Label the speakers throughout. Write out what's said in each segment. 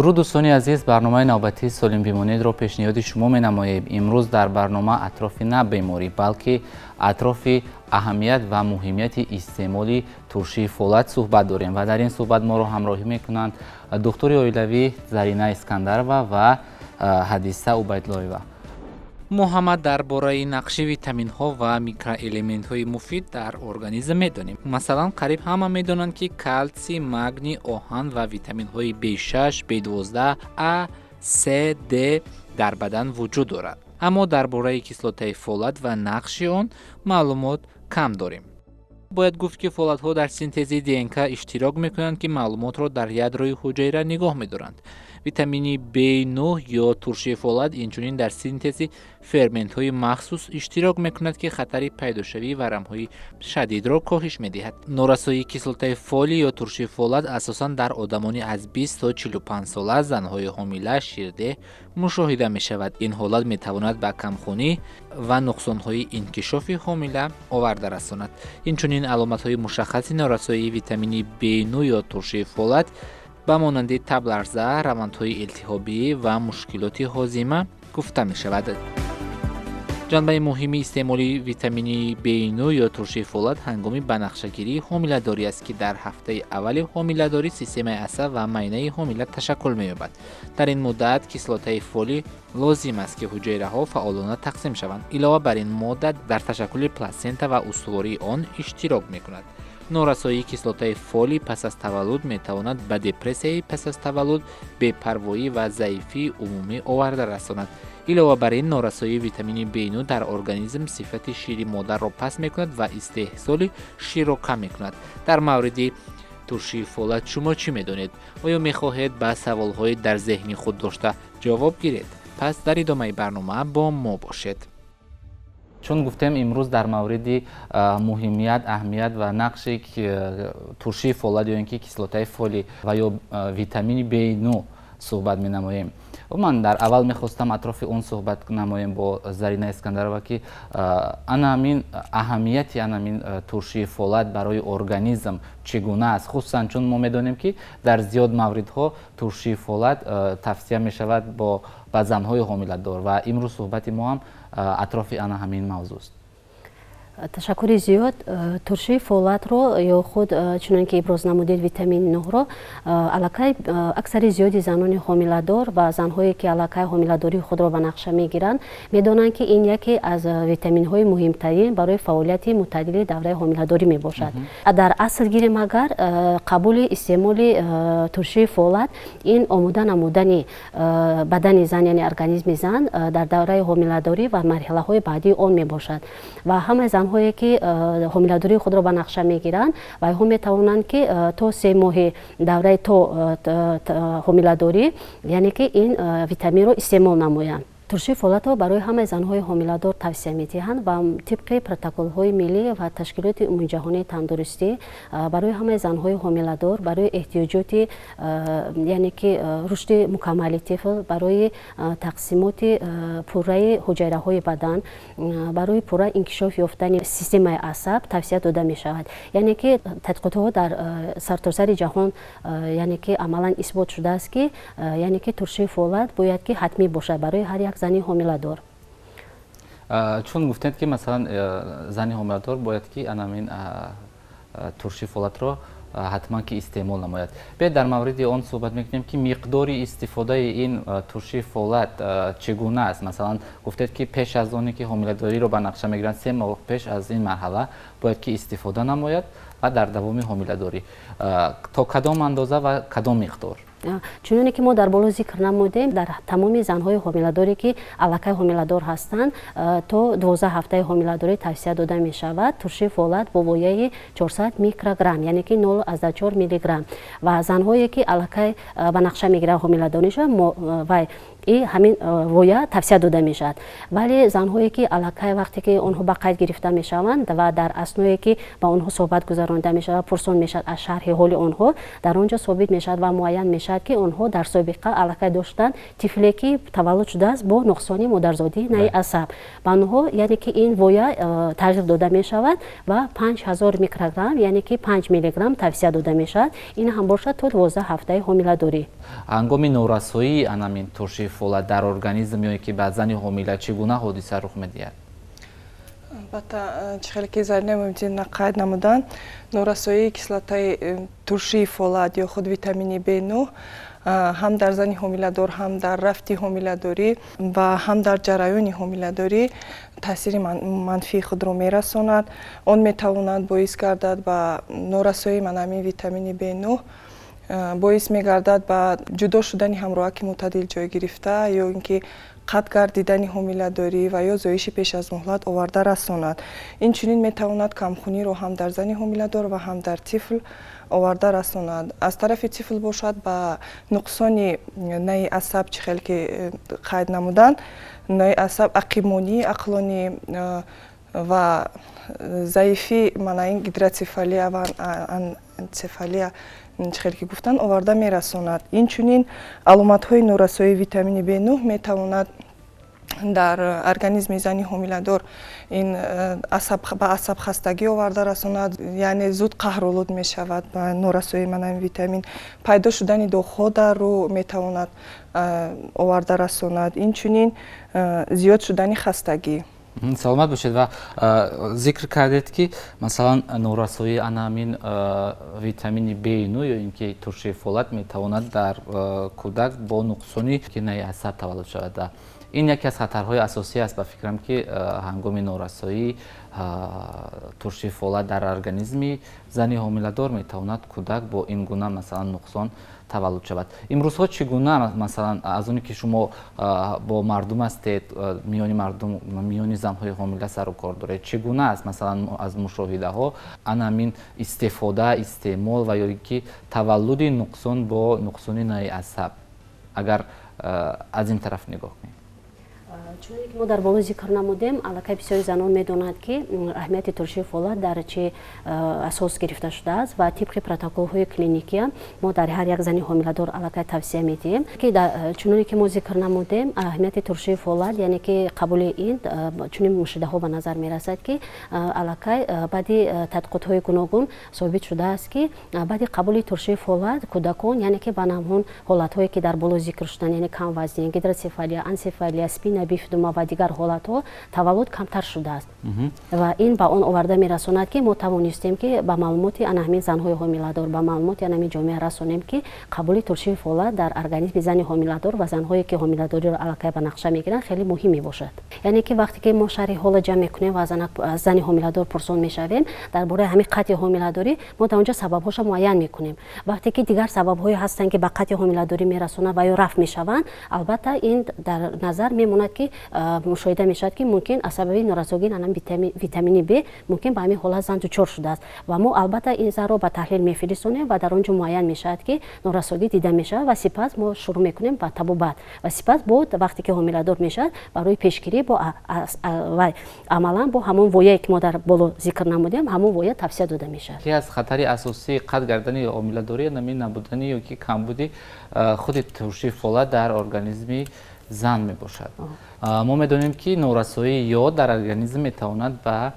Speaker 1: Дуруд, дӯстони азиз, барномаи навбатии «Солим бимонедро» пешниҳоди шумо менамоем. Имрӯз дар барнома атрофи на беморӣ, балки атрофи аҳамият ва муҳимияти истеъмоли туршии фолат суҳбат дорем ва дар ин суҳбат моро ҳамроҳӣ мекунанд духтури оилавӣ Зарина Искандарова ва Ҳадиса Убайдлоева. Мо ҳама дар бораи нақши витаминҳо ва микроэлементҳои муфид дар организм медонем. Масалан, қариб ҳама медонанд, ки калтсий, магний, оҳан ва витаминҳои B6, B12, А, С, Д дар бадан вуҷуд дорад. Аммо дар бораи кислотаи фолат ва нақши он маълумот кам дорем. Бояд гуфт, ки фолатҳо дар синтези ДНК иштирок мекунанд, ки маълумотро дар ядрои ҳуҷайра нигоҳ медоранд. Витамини B9 ё туршии фолат инчунин дар синтези ферментҳои махсус иштирок мекунад, ки хатари пайдошавии варамҳои шадидро коҳиш медиҳад. Норасоии кислотаи фолӣ ё туршии фолат асосан дар одамони аз 20 то 45 сола, занҳои ҳомила, ширдеҳ мушоҳида мешавад. Ин ҳолат метавонад ба камхунӣ ва нуқсонҳои инкишофи ҳомила оварда расонад. Инчунин аломатҳои мушаххаси норасоии витамини B9 ё туршии фолат ба монанди табларза, равандҳои илтиҳобӣ ва мушкилоти ҳозима гуфта мешавад. Ҷанбаи муҳими истеъмоли витамини B9 ё туршии фолат ҳангоми банақшагирии ҳомиладорӣ аст, ки дар ҳафтаи аввали ҳомиладорӣ системаи асаб ва майнаи ҳомила ташаккул меёбад. Дар ин муддат кислотаи фолӣ лозим аст, ки ҳуҷайраҳо фаъолона тақсим шаванд. Илова бар ин, модда дар ташаккули пласента ва устувории он иштирок мекунад. Норасоии кислотаи фолӣ пас аз таваллуд метавонад ба депрессияи пас аз таваллуд, бепарвоӣ ва заифии умумӣ оварда расонад. Илова бар ин, норасоии витамини B9 дар организм сифати шири модарро паст мекунад ва истеҳсоли ширро кам мекунад. Дар мавриди туршии фолат шумо чӣ медонед? Оё мехоҳед ба саволҳои дар зеҳни худ дошта ҷавоб гиред? Пас дар идомаи барнома бо мо бошед. Чун гуфтем, имрӯз дар мавриди муҳимият, аҳамият ва нақши туршии фолат ё ин ки кислотаи фолӣ ва ё витамини B9 суҳбат менамоем. Ман дар аввал мехостам атрофи он суҳбат намоем бо Зарина Искандарова, ки ана ҳамин аҳамияти ана ҳамин туршии фолат барои организм чӣ гуна аст, хусусан чун мо медонем, ки дар зиёд мавридҳо туршии фолат тавсия мешавад бо ба занҳои ҳомиладор ва имрӯз суҳбати мо ҳам атрофи ана ҳамин мавзӯст.
Speaker 2: Ташаккури зиёд. Туршии фолатро ё худ, чунон ки иброз намудед, витамини нӯҳро аллакай аксари зиёди занони ҳомиладор ва занҳое, ки аллакай ҳомиладории худро ба нақша мегиранд, медонанд, ки ин яке аз витаминҳои муҳимтарин барои фаъолияти мӯътадили давраи ҳомиладорӣ мебошад. Дар асл гирем агар, қабули истеъмоли туршии фолат ин омода намудани бадани зан, яъне организми зан дар давраи ҳомиладорӣ ва марҳилаҳои баъдии он мебошад. Ва ҳамаи занҳое, ки ҳомиладории худро ба нақша мегиранд, вайҳо метавонанд, ки то 3 моҳи давраи то ҳомиладорӣ, яъне ки ин витаминро истеъмол намоянд. Туршии фолатро барои ҳамаи занҳои ҳомиладор тавсия медиҳанд ва тибқи протоколҳои миллӣ ва Ташкилоти Умумиҷаҳонии тандурустӣ барои ҳамаи занҳои ҳомиладор, барои эҳтиёҷоти, яъне ки рушди мукаммали тифл, барои тақсимоти пурраи ҳуҷайраҳои бадан, барои пурра инкишоф ёфтани системаи асаб тавсия дода мешавад. Яъне ки тадқиқотҳо дар сартосари ҷаҳон, яъне ки амалан исбот шудааст, ки яъне ки туршии фолат бояд ки ҳатмӣ бошад барои ҳар як зани ҳомиладор.
Speaker 1: Чун гуфтед, ки масалан зани ҳомиладор бояд ки анамин турши фолатро ҳатман ки истеъмол намояд. Биёед, дар мавриди он суҳбат мекунем, ки миқдори истифодаи ин турши фолат чӣ гуна аст. Масалан, гуфтед, ки пеш аз оне ки ҳомиладориро ба нақша мегиранд, 3 моҳ пеш аз ин марҳала бояд ки истифода намояд ва дар давоми ҳомиладорӣ то кадом андоза ва кадом миқдор?
Speaker 2: Чуноне ки мо дар боло зикр намудем, дар тамоми занҳои ҳомиладоре, ки аллакай ҳомиладор ҳастанд, то 12 ҳафтаи ҳомиладорӣ тавсия дода мешавад турши фолат бо вояи 400 микрограмм, яъне ки 0,4 миллиграмм. Ва занҳое, ки аллакай ба нақша мегиранд ҳомиладорӣ шаванд, вай и ҳамин воя тавсия дода мешавад. Вале занҳое, ки аллакай вақте ки онҳо ба қайд гирифта мешаванд ва дар асное ки ба онҳо суҳбат гузаронида мешавад, пурсон мешавад аз шарҳи ҳоли онҳо, дар он ҷо собит мешавад ва муайян мешавад. мешавад, ки онҳо дар собиқа аллакай доштанд тифле, ки таваллуд шудааст бо нуқсони модарзодии наи асаб. Ба онҳо, яъне ки, ин воя тағйир дода мешавад ва 5000 микрограмм, яъне ки 5 миллиграмм тавсия дода мешавад. Ин ҳам бошад то 12 ҳафтаи ҳомиладорӣ.
Speaker 1: Ҳангоми норасоии анамин туршии фолат дар организм ё ки ба зани ҳомила чӣ гуна ҳодиса рух медиҳад?
Speaker 3: Албатта, чӣ хеле ки Зарина Муҳимдинова қайд намуданд, норасоии кислотаи туршии фолат ё худ витамини B9 ҳам дар зани ҳомиладор, ҳам дар рафти ҳомиладорӣ ва ҳам дар ҷараёни ҳомиладорӣ таъсири манфии худро мерасонад. Он метавонад боис гардад ба норасоии манамин витамини B9 боис мегардад ба ҷудо шудани ҳамроҳаки мӯътадил ҷой гирифта ё ин ки қатъ гардидани ҳомиладорӣ ва ё зоиши пеш аз муҳлат оварда расонад. Инчунин метавонад камхуниро ҳам дар зани ҳомиладор ва ҳам дар тифл оварда расонад. Аз тарафи тифл бошад, ба нуқсони наи асаб, чӣ хел ки қайд намуданд, наи асаб, ақибмонии ақлонӣ ва заифӣ, мана ин гидроцефалия ва анцефалия, чӣ хел ки гуфтанд, оварда мерасонад. Инчунин аломатҳои норасоии витамини B9 метавонад дар организми зани ҳомиладор ин ба асабхастагӣ оварда расонад, яъне зуд қаҳролуд мешавад ба норасоии манами витамин, пайдо шудани доғҳо дар рӯ метавонад оварда расонад, инчунин зиёд шудани хастагӣ.
Speaker 1: Саломат бошед. Ва зикр кардед, ки масалан норасоии ана ҳамин витамини B9 ё ин ки туршии фолат метавонад дар кӯдак бо нуқсони наи асаб таваллуд шавад. Ин яке аз хатарҳои асосӣ аст, ба фикрам, ки ҳангоми норасоии туршии фолат дар организми зани ҳомиладор метавонад кӯдак бо ин гуна, масалан, нуқсон таваллуд шавад. Имрӯзҳо чӣ гуна, масалан, аз оне ки шумо бо мардум ҳастед, миёни мардум, миёни занҳои ҳомила сару кор доред, чӣ гуна аст, масалан, аз мушоҳидаҳо ана ҳамин истифода, истеъмол ва ё ин ки таваллуди нуқсон бо нуқсони наи асаб, агар аз ин тараф нигоҳ кунем?
Speaker 2: Чуноне ки мо дар боло зикр намудем, аллакай бисёри занон медонанд, ки аҳамияти туршии фолат дар чӣ асос гирифта шудааст, ва тибқи протоколҳои клиникия мо дар ҳар як зани ҳомиладор аллакай тавсия медиҳем, ки чуноне ки мо зикр намудем, аҳамияти туршии фолат, яъне ки қабули ин, чунин мушоҳидаҳо ба назар мерасад, ки аллакай баъди тадқиқотҳои гуногун собит шудааст, ки баъди қабули туршии фолат кӯдакон, яъне ки ба ҳамон ҳолатҳое, ки дар боло зикр шуданд, яъне камвазнӣ, гидроцефалия, анцефалия, спина бифидума ва дигар ҳолатҳо, таваллуд камтар шудааст. Ва ин ба он оварда мерасонад, ки мо тавонистем, ки ба маълумоти ана ҳамин занҳои ҳомиладор, ба маълумоти ана ҳамин ҷомеа расонем, ки қабули туршии фолат дар организми зани ҳомиладор ва занҳое, ки ҳомиладориро аллакай ба нақша мегиранд, хеле муҳим мебошад. Яъне ки вақте ки мо шарҳи ҳола ҷамъ мекунем ва аз зани ҳомиладор пурсон мешавем дар бораи ҳамин қатъи ҳомиладорӣ, мо дар онҷо сабабҳоша муайян мекунем. Вақте ки дигар сабабҳое ҳастанд, ки ба қатъи ҳомиладорӣ мерасонанд ва ё рафъ мешаванд, албатта, ин дар назар мемонад, ки мушоҳида мешавад, ки мумкин аз сабаби норасогии анам витамини Б мумкин ба ҳамин ҳолат зан дучор шудааст. Ва мо албатта ин занро ба таҳлил мефиристонем ва дар он ҷо муайян мешавад, ки норасогӣ дида мешавад, ва сипас мо шурӯъ мекунем ба табобат. Ва сипас бо вақте ки ҳомиладор мешавад, барои пешгирӣ бо амалан бо ҳамон вояе, ки мо дар боло зикр намудем, ҳамон воя тавсия дода мешавад.
Speaker 1: Яке аз хатари асосии қатъ гардани ҳомиладорӣ нами набудани ё ки камбуди худи туршии фолат дар организми зан мебошад. Мо медонем, ки норасоии йод дар организм метавонад ба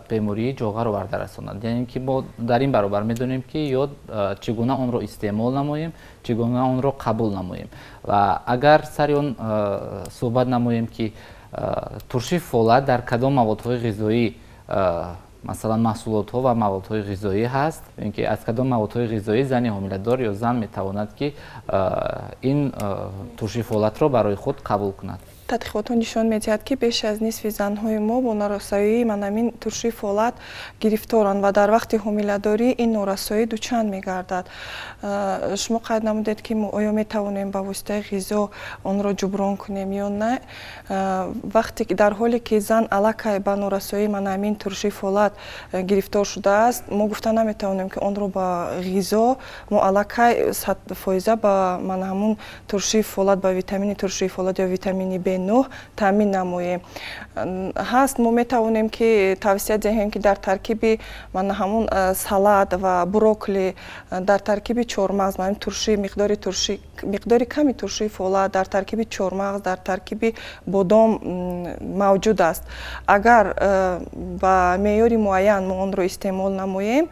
Speaker 1: бемории ҷоғар оварда расонад. Яъне ки мо дар ин баробар медонем, ки йод чӣ гуна онро истеъмол намоем, чӣ гуна онро қабул намоем. Ва агар сари он суҳбат намоем, ки турши фолат дар кадом маводҳои ғизоӣ, масалан, маҳсулотҳо ва маводҳои ғизоӣ ҳаст, ин ки аз кадом маводҳои ғизоӣ зани ҳомиладор ё зан метавонад, ки ин турши фолатро барои худ қабул кунад?
Speaker 3: Тадқиқотҳо нишон медиҳад, ки беш аз нисфи занҳои мо бо норасоии манамин туршии фолат гирифторанд ва дар вақти ҳомиладорӣ ин норасоӣ дучанд мегардад. Шумо қайд намудед, ки мо оё метавонем ба воситаи ғизо онро ҷуброн кунем ё на. Вақте дар ҳоле ки зан аллакай ба норасоии манамин туршии фолат гирифтор шудааст, мо гуфта наметавонем, ки онро ба ғизо мо аллакай 100% ба мана ҳамун туршии фолат, ба витамини туршии фолат ё витамини б B9 таъмин намоем. Ҳаст, мо метавонем ки тавсия диҳем, ки дар таркиби мана ҳамун салат ва брокколи, дар таркиби чормағз, турши, миқдори турши, миқдори ками туршии фолат дар таркиби чормағз, дар таркиби бодом мавҷуд аст. Агар ба меъёри муайян мо онро истеъмол намоем,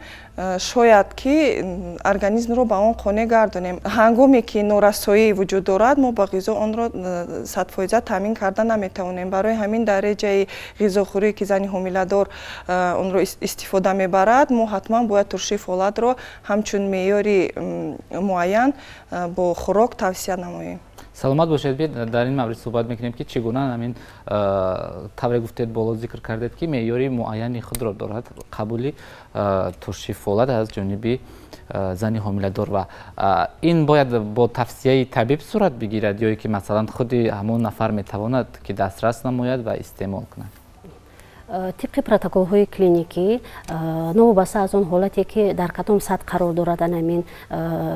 Speaker 3: шояд ки организмро ба он қонеъ гардонем. Ҳангоме ки норасоӣ вуҷуд дорад, мо ба ғизо онро 100% таъмин карда наметавонем. Барои ҳамин дар реҷаи ғизохӯрие, ки зани ҳомиладор онро истифода мебарад, мо ҳатман бояд туршии фолатро ҳамчун меъёри муайян бо хӯрок тавсия намоем.
Speaker 1: Саломат бошед. Биед, дар ин маврид суҳбат мекунем, ки чӣ гуна ҳамин тавре гуфтед, боло зикр кардед, ки меъёри муайяни худро дорад қабули турши фолат аз ҷониби зани ҳомиладор ва ин бояд бо тавсияи табиб сурат бигирад ё ки масалан худи ҳамон нафар метавонад ки дастрас намояд ва истеъмол кунад?
Speaker 2: Тибқи протоколҳои клиникӣ, новобаста аз он ҳолате, ки дар кадом сатҳ қарор дорад анамин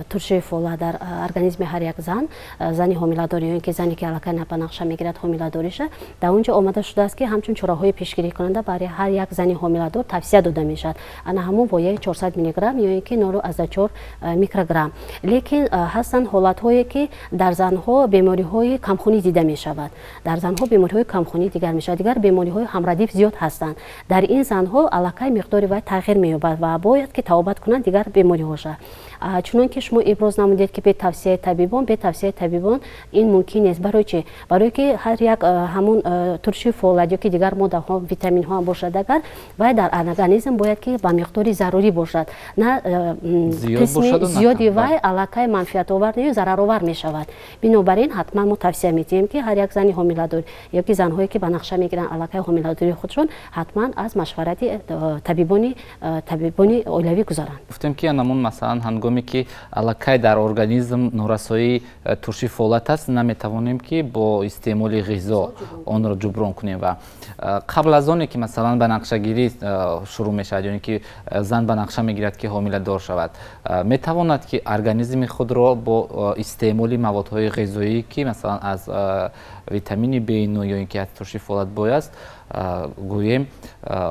Speaker 2: туршии фолат дар организми ҳар як зан, зани ҳомиладор ё ин ки зане, ки аллакай ба нақша мегирад ҳомиладориша, дар он ҷо омада шудааст, ки ҳамчун чораҳои пешгирикунанда барои ҳар як зани ҳомиладор тавсия дода мешавад ана ҳамон вояи 400 миллиграмм ё ин ки 0,4 микрограмм. Лекин ҳастанд ҳолатҳое, ки дар занҳо бемориҳои камхунӣ дида мешавад, дар занҳо бемориҳои камхунӣ дигар мешавад, дигар бемориҳои ҳамрадиф зиёд ҳастанд. Дар ин занҳо аллакай миқдори вай тағйир меёбад ва бояд ки табобат кунанд дигар бемориҳоша. Чунон ки шумо иброз намудед, ки бе тавсияи табибон ин мумкин нест. Барои чи? Барое ки ҳар як ҳамун турши фолат ё ки дигар моддаҳо, витаминҳо ҳам бошад агар, вай дар организм бояд ки ба миқдори зарурӣ бошад, на қисми зиёди вай аллакай манфиатовар ё зараровар мешавад. Бинобар ин ҳатман мо тавсия медиҳем, ки ҳар як зани ҳомиладор ё ки занҳое, ки ба нақша мегиранд аллакай ҳомиладории худшон, ҳатман аз машварати табибони оилавӣ гузаранд.
Speaker 1: Гуфтем, ки анамун масалан ҳангоме ки аллакай дар организм норасоии турши фолат аст, наметавонем ки бо истеъмоли ғизо онро ҷуброн кунем ва қабл аз оне ки масалан ба нақшагирӣ шурӯъ мешавад ё ин ки зан ба нақша мегирад, ки ҳомиладор шавад, метавонад ки организми худро бо истеъмоли маводҳои ғизоӣ, ки масалан аз витамини B9 ё ин ки аз турши фолат бой аст, гӯем,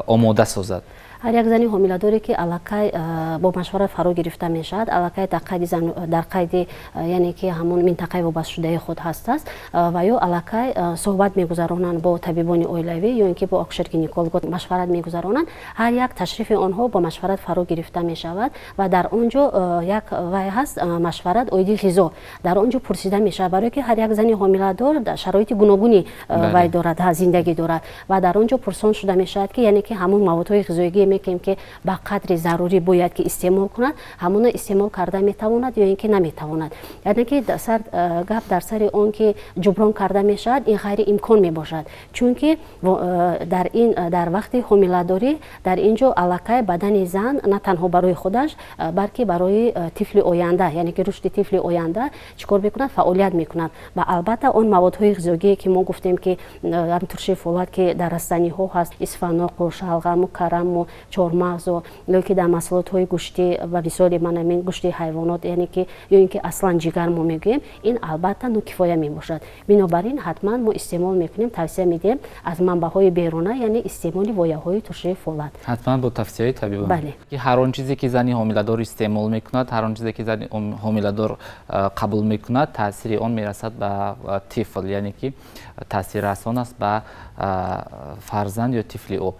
Speaker 1: омода созад?
Speaker 2: Ҳар як зани ҳомиладоре, ки аллакай бо машварат фаро гирифта мешавад, аллакай дар қайди зан, дар қайди, яъне ки ҳамон минтақаи вобасташудаи худ ҳастааст ва ё аллакай суҳбат мегузаронанд бо табибони оилавӣ ё ин ки бо акушер-гинеколог машварат мегузаронанд, ҳар як ташрифи онҳо бо машварат фаро гирифта мешавад ва дар он ҷо як вай ҳаст, машварат оиди ғизо, дар он ҷо пурсида мешавад, барое ки ҳар як зани ҳомиладор шароити гуногуни вай дорад, зиндагӣ дорад ва дар он ҷо пурсон шуда мешавад, ки яъне ки ҳамон маводҳои ғизоигие мекунем, ки ба қадри зарурӣ бояд ки истеъмол кунад, ҳамона истеъмол карда метавонад ё ин ки наметавонад. Яъне ки гап дар сари он ки ҷуброн карда мешавад, ин ғайриимкон мебошад, чунки дар вақти ҳомиладорӣ дар ин ҷо аллакай бадани зан на танҳо барои худаш, балки барои тифли оянда, яъне ки рушди тифли оянда чӣ кор мекунад? Фаъолият мекунад. Ва албатта он маводҳои ғизогие, ки мо гуфтем, ки турши фолат, ки дар растаниҳо ҳаст, исфаноқу, шалғаму, караму, чормағзу ё ки дар маҳсулотҳои гӯштӣ ва мисоли манамин гӯшти ҳайвонот, яъне ки ё ин ки аслан ҷигар мо мегӯем, ин албатта нокифоя мебошад. Бинобар ин ҳатман мо истеъмол мекунем, тавсия медиҳем аз манбаъҳои беруна, яъне истеъмоли вояҳои туршии фолат.
Speaker 1: Ҳатман бо тавсияи табибон.
Speaker 2: Бале.
Speaker 1: Ҳар он чизе, ки зани ҳомиладор истеъмол мекунад, ҳар он чизе, ки зани ҳомиладор қабул мекунад, таъсири он мерасад ба тифл, яъне ки таъсиррасон аст ба фарзанд ё тифли ӯ.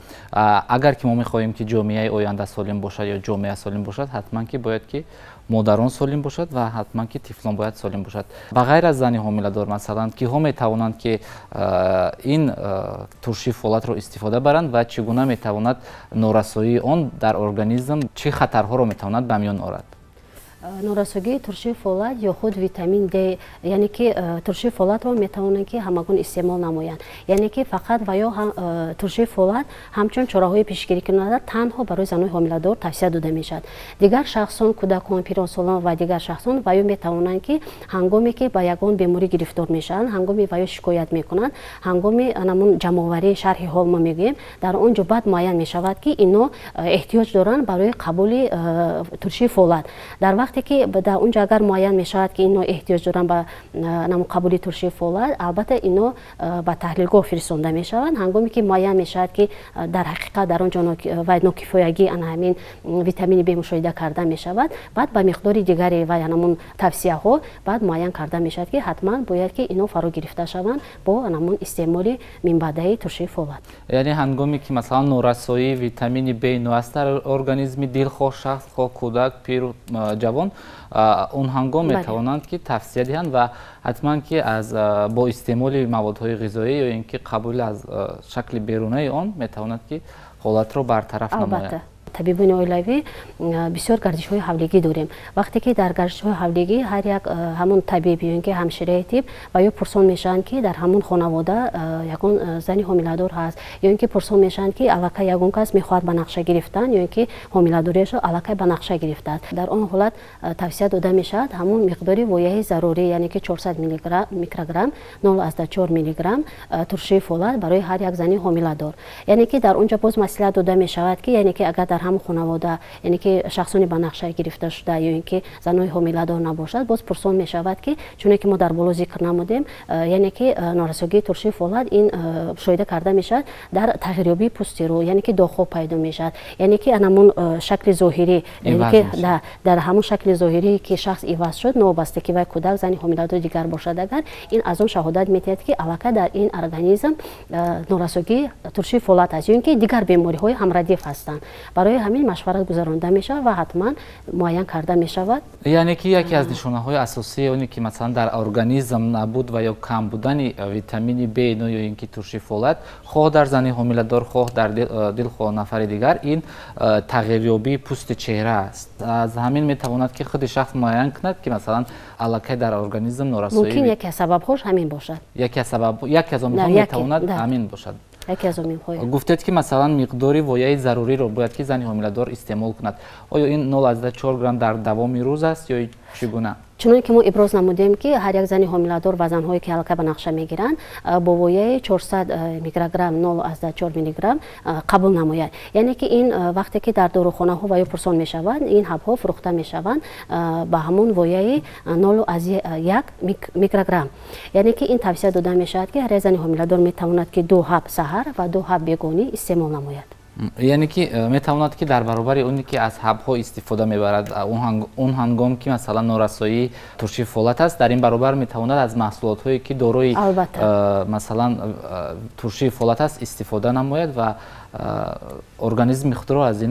Speaker 1: Агар ки мо мехоҳем, ки ҷомеаи оянда солим бошад ё ҷомеа солим бошад, ҳатман ки бояд ки модарон солим бошад ва ҳатман ки тифлон бояд солим бошад. Ба ғайр аз зани ҳомиладор, масалан, киҳо метавонанд, ки ин турши фолатро истифода баранд ва чӣ гуна метавонад норасоии он дар организм чӣ хатарҳоро метавонад ба миён орад?
Speaker 2: Норасогии туршии фолат ё худ витамин Д, яъне ки туршии фолатро метавонанд ки ҳамагон истеъмол намоянд, яъне ки фақат ва ё туршии фолат ҳамчун чораҳои пешгирикунанда танҳо барои занони ҳомиладор тавсия дода мешавад. Дигар шахсон, кӯдакон, пиронсолон ва дигар шахсон ва ё метавонанд, ки ҳангоме ки ба ягон беморӣ гирифтор мешаванд, ҳангоме ва ё шикоят мекунанд, ҳангоми анамун ҷамъоварии шарҳи ҳол мо мегӯем, дар он ҷо баъд муайян мешавад, ки ино эҳтиёҷ доранд барои қабули туршии фолат. Дар вақте Вақте ки дар онҷо агар муайян мешавад, ки ино эҳтиёҷ доранд ба қабули туршии фолат, албатта ино ба таҳлилгоҳ фиристонда мешаванд. Ҳангоме ки муайян мешавад, ки дар ҳақиқат дар он ҷо вай нокифоягӣ ана ҳамин витамини Б мушоҳида карда мешавад, баъд ба миқдори дигаре вай ҳамон тавсияҳо баъд муайян карда мешавад, ки ҳатман бояд ки ино фаро гирифта шаванд бо ҳамон истеъмоли минбаъдаи туршии фолат.
Speaker 1: Яъне ҳангоме ки масалан норасоии витамини Б9 аст дар организми дилхоҳ шахс, хоҳ кӯдак, пиру ҷавон, он ҳангом метавонанд ки тавсия диҳанд ва ҳатман ки аз бо истеъмоли маводҳои ғизоӣ ё ин ки қабули аз шакли берунаи он метавонад ки ҳолатро бартараф намояд.
Speaker 2: Табибони оилавӣ бисёр гардишҳои ҳавлигӣ дорем. Вақте ки дар гардишҳои ҳавлигӣ ҳар як ҳамон табиб ё ин ки ҳамшираи тиб ва ё пурсон мешаванд, ки дар ҳамон хонавода ягон зани ҳомиладор ҳаст, ё ин ки пурсон мешаванд, ки аллакай ягон кас мехоҳад ба нақша гирифтан ё ин ки ҳомиладориашро аллакай ба нақша гирифтааст. Дар он ҳолат тавсия дода мешавад ҳамон миқдори вояи зарурӣ, яъне ки 400 микрограмм 0,4 миллиграмм туршии фолат барои ҳар як зани ҳомиладор. Яъне ки дар он ҷо боз маслиҳат дода мешавад, ки яъне ки агар дар ҳамон хонавода яъне ки шахсони ба нақша гирифта шуда ё ин ки занои ҳомиладор набошад, боз пурсон мешавад, ки чуне ки мо дар боло зикр намудем, яъне ки норасогии туршии фолат ин мушоҳида карда мешавад дар тағйирёбии пӯсти рӯ, яъне ки доғҳо пайдо мешавад, яъне ки ҳамон шакли зоҳирӣ, яъне ки дар ҳамон шакли зоҳирӣ ки шахс иваз шуд, новобаста ки вай кӯдак, зани ҳомиладор дигар бошад, агар ин аз он шаҳодат медиҳад, ки аллакай дар ин организм норасогии туршии фолат аст ё ин ки дигар бемориҳои ҳамрадиф ҳастанд. Барои ҳамин машварат гузаронда мешавад ва ҳатман муайян карда мешавад.
Speaker 1: Яъне ки яке аз нишонаҳои асосии оне ки масалан дар организм набуд ва ё кам будани витамини Б9 ё ин ки туршии фолат, хоҳ дар зани ҳомиладор, хоҳ дар дилхоҳ нафари дигар, ин тағйирёбии пӯсти чеҳра аст. Аз ҳамин метавонад ки худи шахс муайян кунад, ки масалан аллакай дар организм норасоӣ
Speaker 2: мумкин яке аз сабабҳош ҳамин бошад.
Speaker 1: Яке аз омилҳо метавонад ҳамин бошад.
Speaker 2: Яке аз омилҳои.
Speaker 1: Гуфтед, ки масалан миқдори вояи зарурӣро бояд ки зани ҳомиладор истеъмол кунад. Оё ин 0,4 грамм дар давоми рӯз аст ё чӣ гуна?
Speaker 2: Чуноне ки мо иброз намудем, ки ҳар як зани ҳомиладор ва занҳое ки аллакай ба нақша мегиранд, бо вояи 400 микрограмм 0,4 миллиграмм қабул намояд. Яъне ки ин вақте ки дар дорухонаҳо ва ё пурсон мешаванд, ин ҳабҳо фурӯхта мешаванд ба ҳамон вояи 0,1 микрограмм. Яъне ки ин тавсия дода мешавад, ки ҳар як зани ҳомиладор метавонад ки 2 ҳаб саҳар ва 2 ҳаб бегонӣ истеъмол намояд.
Speaker 1: Яъне ки метавонад ки дар баробари оне ки аз ҳабҳо истифода мебарад, он ҳангом ки масалан норасоии туршии фолат аст, дар ин баробар метавонад аз маҳсулотҳое ки дорои масалан туршии фолат аст истифода намояд ва организми худро аз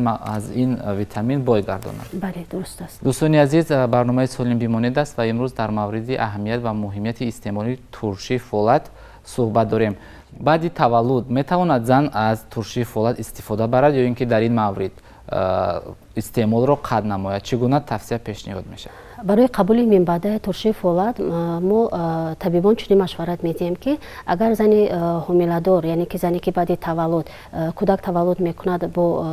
Speaker 1: ин витамин бой гардонад.
Speaker 2: Бале, дуруст аст.
Speaker 1: Дӯстони азиз, барномаи солим бимонед аст ва имрӯз дар мавриди аҳамият ва муҳимияти истеъмоли туршии фолат суҳбат дорем. Баъди таваллуд метавонад зан аз туршии фолат истифода барад ё ин ки дар ин маврид истеъмолро қад намояд? Чӣ гуна тавсия пешниҳод мешавад?
Speaker 2: Барои қабули минбаъдаи туршии фолат мо табибон чунин машварат медиҳем, ки агар зани ҳомиладор, яъне ки зане ки баъди таваллуд кӯдак таваллуд мекунад бо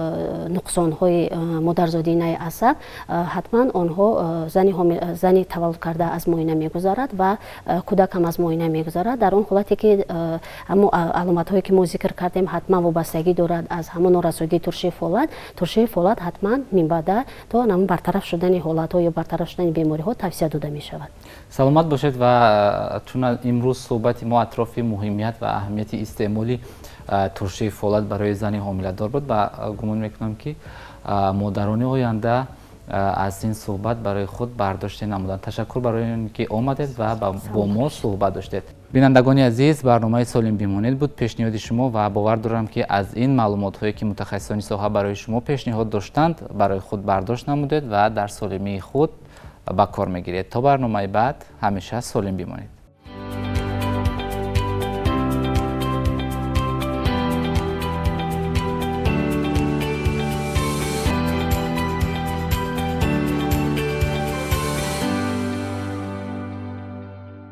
Speaker 2: нуқсонҳои модарзодинаи асаб, ҳатман онҳо зани таваллуд карда аз муоина мегузарад ва кӯдак ҳам аз муоина мегузарад. Дар он ҳолате ки ҳамон аломатҳое ки мо зикр кардем ҳатман вобастагӣ дорад аз ҳамон норасогии туршии фолат, туршии фолат ҳатман минбаъда то ҳамон бартараф шудани ҳолатҳо ё бартараф шудани бемориҳо тавсия дода мешавад.
Speaker 1: Саломат бошед ва чун имрӯз суҳбати мо атрофи муҳимият ва аҳамияти истеъмоли туршии фолат барои зани ҳомиладор буд ва гумон мекунам, ки модарони оянда аз ин суҳбат барои худ бардоште намуданд. Ташаккур барои он ки омадед ва бо мо суҳбат доштед. Бинандагони азиз, барномаи солим бимонед буд пешниҳоди шумо ва бовар дорам, ки аз ин маълумотҳое ки мутахассисони соҳа барои шумо пешниҳод доштанд, барои худ бардошт намудед ва дар солимии худ ба кор мегиред. То барномаи баъд ҳамеша солим бимонед.